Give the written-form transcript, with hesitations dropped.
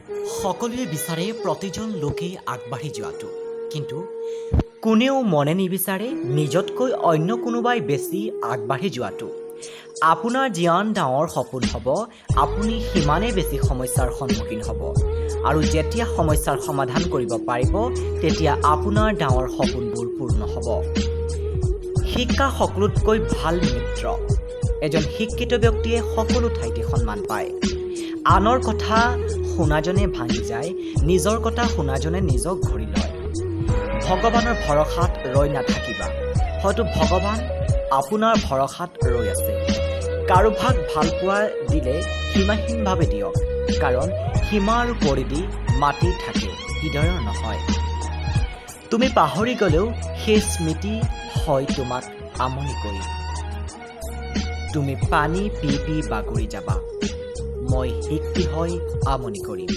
সকলোৱে বিচাৰে প্ৰতিজন লোকেই আগবাঢ়ি যোৱাটো, কিন্তু কোনেও মনে নিবিচাৰে নিজতকৈ অন্য কোনোবাই বেছি আগবাঢ়ি যোৱাটো। আপোনাৰ যিমান ডাঙৰ সপোন হ'ব, আপুনি সিমানেই বেছি সমস্যাৰ সন্মুখীন হ'ব আৰু যেতিয়া সমস্যাৰ সমাধান কৰিব পাৰিব, তেতিয়া আপোনাৰ ডাঙৰ সপোনবোৰ পূৰ্ণ হ'ব। শিক্ষা সকলোতকৈ ভাল মিত্ৰ। এজন শিক্ষিত ব্যক্তিয়ে সকলো ঠাইতে সন্মান পায়। আনৰ কথা শুনাজনে ভাঙি যায়, নিজৰ কথা শুনাজনে নিজক গঢ়ি লয়। ভগৱানৰ ভৰসাত ৰৈ নাথাকিবা, হয়তো ভগৱান আপোনাৰ ভৰসাত ৰৈ আছে। কাৰোবাক ভাল পোৱা দিলে সীমাহীনভাৱে দিয়ক, কাৰণ সীমা আৰু পৰিধি মাটিৰ থাকে, হৃদয়ৰ নহয়। তুমি পাহৰি গ'লেও সেই স্মৃতি হয় তোমাক আমনি কৰি। তুমি পানী পি পি বাগৰি যাবা, মই শিকটি হৈ আমনি কৰিম।